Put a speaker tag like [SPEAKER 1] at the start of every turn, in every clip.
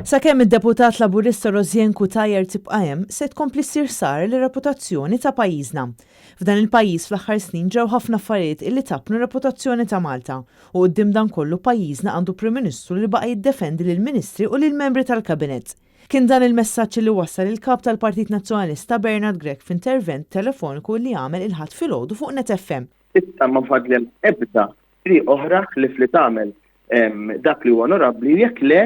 [SPEAKER 1] Sakemm id-Deputat Laburista Rosianne Cutajar tibqa' hemm, se tkompli ssir ħsara lir-reputazzjoni ta' pajjiżna. F'dan il-pajjiż fl-aħħar snin ġraw ħafna affarijiet illi tappnu r-reputazzjoni ta' Malta u quddiem dan kollu pajjiżna għandu Prim Ministru li baqa' jiddefendi lill-Ministri u lill-membri tal-Kabinett. Kien dan il-messaġġ illi wassal il-Kap tal-Partit Nazzjonalista Bernard Grech f'intervent telefoniku li għamel il-Ħadd filgħodu fuq Net FM.
[SPEAKER 2] Issa ma fadlel ebda triq oħra ħlief li tagħmel dak li huwa onorabbli u jekk le,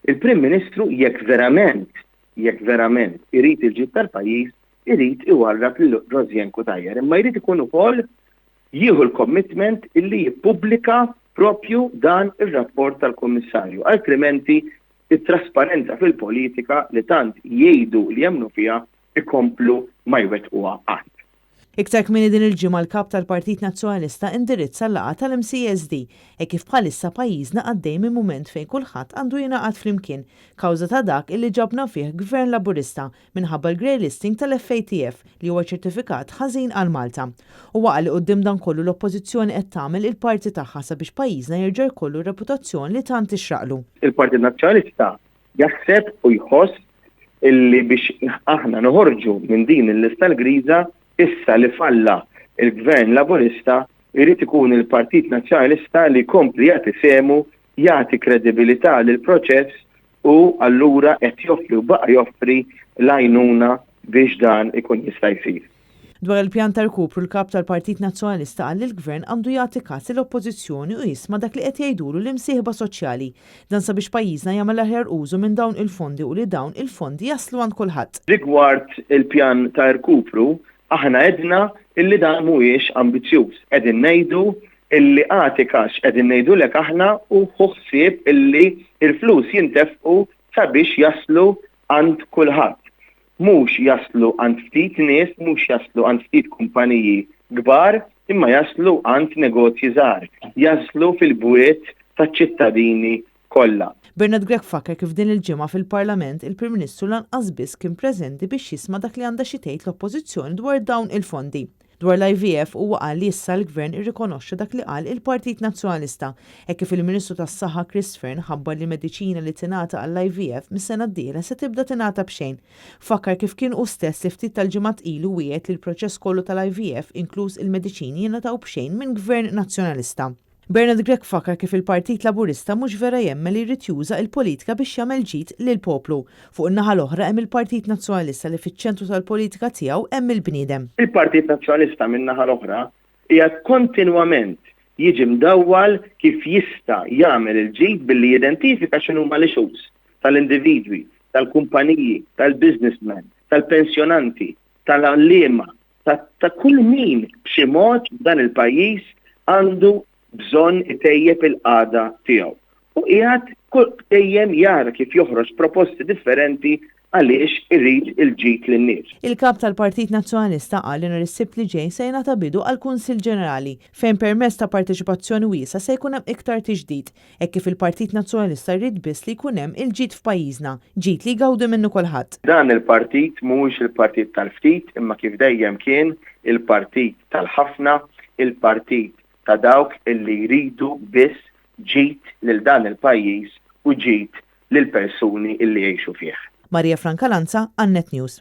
[SPEAKER 2] il-Prim Ministru jekk verament, jekk verament irid il-ġid tal-pajjiż, irid iwarrab lil Rosianne Cutajar. Imma jrid ikun ukoll jieħu l-commitment illi jippubblika propju dan ir-rapport tal-Kummissarju. Altrimenti it-trasparenza fil-politika li tant jgħidu li jemmnu fiha ikomplu ma jwettquha qatt.
[SPEAKER 1] Iktar kmieni din il-ġimgħa l-Kap tal-Partit Nazzjonalista indirizza l-laqgħa tal-MCESD hekk kif bħalissa pajjiżna għaddej minn mument fejn kulħadd għandu jingħaqad flimkien kawża ta' dak illi ġabna fih Gvern Laburista minħabba l-grey listing tal-FATF li huwa ċertifikat ħażin għal Malta. Huwa qal li quddiem dan kollu l-Oppożizzjoni qed tagħmel il-parti tagħha sabiex pajjiżna jerġa' jkollu r-reputazzjoni li tant tixraqlu.
[SPEAKER 2] Il-Partit Nazzjonalista jaħseb u jħoss illi biex aħna noħorġu minn din il-lista l-griża issa li falla il-Gvern Laburista jrid ikun il-Partit Nazzjonalista li jkompli jagħti sehmu, jagħti kredibilità lill-proċess u allura qed joffri u baqa' joffri l-għajnuna biex dan ikun jista' jsir.
[SPEAKER 1] Dwar il-pjan ta' rkupru l-Kap tal-Partit Nazzjonalista qal li l-Gvern għandu jagħti kas lill-Oppożizzjoni u jisma' dak li qed jgħidulu l-imsieħba soċjali. Dan sabiex pajjiżna jagħmel l-aħjar użu minn dawn il-fondi u li dawn il-fondi jaslu għand kulħadd.
[SPEAKER 2] Rigward il-pjan ta' rkupru, aħna għedna illi dan mhuwiex ambizzjuż. Qegħdin ngħidu illi agħti kas x'qegħdin ngħidulek aħna u ħu ħsieb illi l-flus jintefqu sabiex jaslu għand kulħadd. Mhux jaslu għand ftit nies, mhux jaslu għand ftit kumpaniji kbar, imma jaslu għand negozji żgħar, jaslu fil-bwiet taċ-ċittadini kollha.
[SPEAKER 1] Bernard Grech fakkar kif din il-ġimgħa fil-Parlament il-Prim Ministru lanqas biss kien preżenti biex jisma' dak li għandha xi tgħid l-Oppożizzjoni dwar dawn il-fondi. Dwar l-IVF huwa qal li issa l-Gvern irrikonoxxa dak li qal il-Partit Nazzjonalista hekk kif il-Ministru tas-Saħħa Chris Fearne ħabbar li mediċina li tingħata għall-IVF mis-sena d-dieħla se tibda tingħata b'xejn. Fakkar kif kien hu stess li ftit tal-ġimgħat ilu wiegħed li l-proċess kollu tal-IVF inkluż il-mediċini jingħataw b'xejn minn Gvern Nazzjonalista. Bernard Grech fakkar kif il-Partit Laburista mhux vera jemmen li jrid juża il-politika biex jagħmel ġid lill-poplu. Fuq in-naħa l-oħra hemm il-Partit Nazzjonalista li fiċ-ċentru tal-politika tiegħu hemm il-bniedem.
[SPEAKER 2] Il-Partit Nazzjonalista min-naħa l-oħra qiegħed kontinwament jiġi mdawwal kif jista' jagħmel il-ġid billi jidentifika x'inhuma l-issues tal-individwi, tal-kumpaniji, tal-businessmen, tal-pensjonanti, tal-għalliema, ta' kull min b'xi mod f'dan il-pajjiż għandu bżonn itejjeb il-qagħda tiegħu. U qiegħed dejjem jara kif joħroġ proposti differenti għaliex irid il-ġid lin-nies.
[SPEAKER 1] Il-Kap tal-Partit Nazzjonalista qal li nhar is-Sibt li ġej se jingħata bidu għall-Kunsill Ġenerali, fejn permezz ta' parteċipazzjoni wiesgħa se jkun hemm iktar tiġdid. Hekk kif il-Partit Nazzjonalista jrid biss li jkun hemm il-ġid f'pajjiżna, ġid li jgawdi minnu kulħadd.
[SPEAKER 2] Dan il-partit mhuwiex il-partit tal-ftit imma kif dejjem kien il-partit tal-ħafna, il-partit ta' dawk illi jridu biss ġid lil dan il-pajjiż u ġid lill-persuni illi jgħixu fih.
[SPEAKER 1] Maria Francalanza għal Net News.